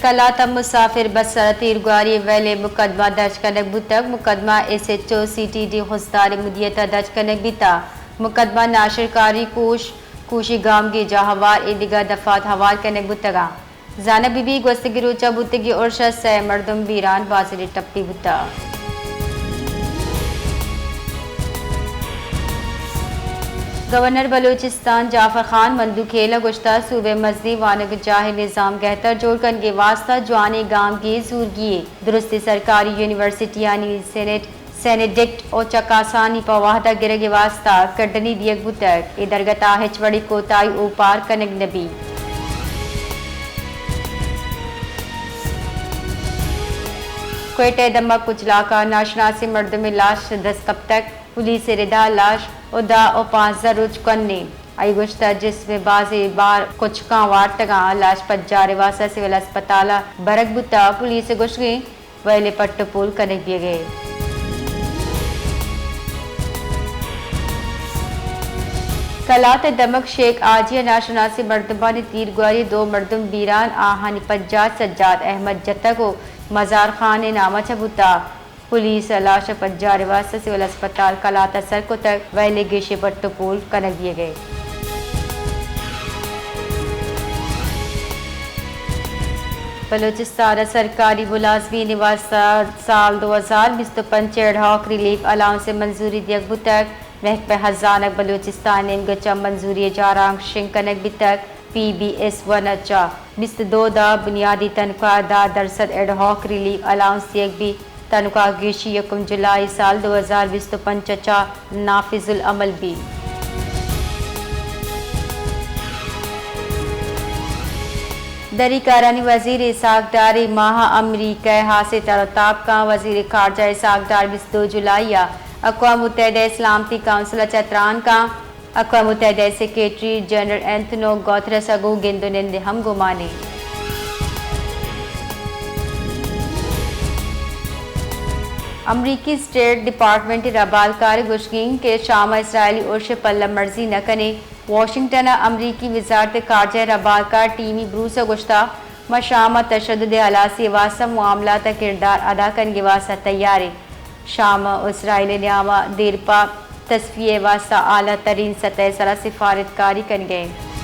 کلات ءَ مسافر بس سر ءَ تیرگواری ءِ ویل ءَ مقدمہ درج کنگ بوتگ۔ مقدمہ S H O C T D Khuzdar ءِ مدیت ءَ درج کنگ بیتگ۔ مقدمہ ناشرکاری کوش، کوشی گامگیج ءَ ہوار ءُ دگہ دفعات ہوار کنگ بوتگ اَنت۔ زانگ بہ بیت گوستگیں روچ ءَ بوتگیں ارش ءَ سئے مردم بیران، بازیں ٹپی بوتگ۔ گورنر بلوچستان جعفر خان مندوخیل ءَ گوشتگ، صوبہ ءِ مزنیں وانگجاہ ءِ نظام گہتر جوڑ کنگ ءِ واستہ جوانیں گامگیج زورگی اِنت۔ درستیں سرکاری یونیورسٹیانی سینیٹ سینیٹ ڈکٹ ءُ چکاسانی پہ وھد ءَ گرگ ءِ واستہ کڈنی دیگ بوتگ۔ اے درگت ءَ ہچ وڑیں کوتاہی اوپار کنگ نہ بیت۔ کوئٹہ ءِ دمگ کچلاک ءَ ناشناسیں مردمے لاش دست کپتگ۔ پولیس ءِ ردا لاش ءَ دہ ءُ پانزدہ روچ کن اِنت۔ آئی ءَ گوشتگ، جسم ءِ بازیں بار کچکاں وارتگ اَنت۔ لاش پجار ءِ واستہ سول ہسپتال ءَ برگ بوتگ۔ پولیس ءِ گوشگ اِنت، ویل ءِ پٹ ءُ پول کنگ بیگ ءَ اِنت۔ کلات ءِ دمگ شیخ حاجی ءَ ناشناسیں مردمانی تیرگواری ءَ دو مردم بیران، آہانی پجار سجاد احمد جتگ ءُ مزار خان ءِ نام ءَ چہ بوتگ۔ پولیس ءَ لاش ءَ پجار ءِ واستہ سول ہسپتال کلات ءَ سر کتگ، ویل ءِ گیشیں پٹ ءُ پول کنگ بیگ ءَ اِنت۔ بلوچستان ءَ سرکاری ملازمین ءِ واستہ سال دو ہزار بیست ءُ پنچ ءِ ایڈ ہاک ریلیف الاؤنس ءِ منظوری دیگ بوتگ۔ محکمہ ہزانگ بلوچستان ءِ نیمگ ءَ چہ منظوری ءِ جارانک شنگ کنگ بیتگ۔ پی بی ایس ون ءَ چہ بیست ءُ دو دہ بنیادی تنخواہ ءِ دہ درسد ایڈ ہاک ریلیف الاؤنس دیگ بیت۔ تنخواہ گیشی یکم جولائی سال دو ہزار بیست ءُ پنچ ءَ چہ نافذ العمل بیت۔ دری کارانی وزیر اسحاق ڈار اے ماہ ءَ امریکہ ءَ ہاسیں تر ءُ تاب کنت۔ وزیر خارجہ اسحاق ڈار بیست ءُ دو جولائی ءَ اقوام متحدہ ءِ سلامتی کونسل ءَ چہ تران کنت۔ اقوام متحدہ ءِ سیکرٹری جنرل انتونیو گوترس ءَ گوں گند ءُ نند ءِ ہم گمان اِنت۔ امریکی اسٹیٹ ڈیپارٹمنٹ ءِ ربالکار ءِ گوشگ اِنت کہ شام ءَ اسرائیلی ارش ءِ پلہ مرزی نہ کن ایں۔ واشنگٹن ءَ امریکی وزارت خارجہ ءِ ربالکار ٹیمی بروس ءَ گوشتگ، ما شام ءَ تشدد ءِ ہلاسی ءِ واستہ معاملات ءَ کردار ادا کنگ ءِ واستہ تیار ایں۔ شام ءَ اسرائیل ءِ نیام ءَ دیرپا تصفیہ ءِ واستہ اعلی ترین سطح ءِ سرا سفارت کاری کنگ ءَ اِنت۔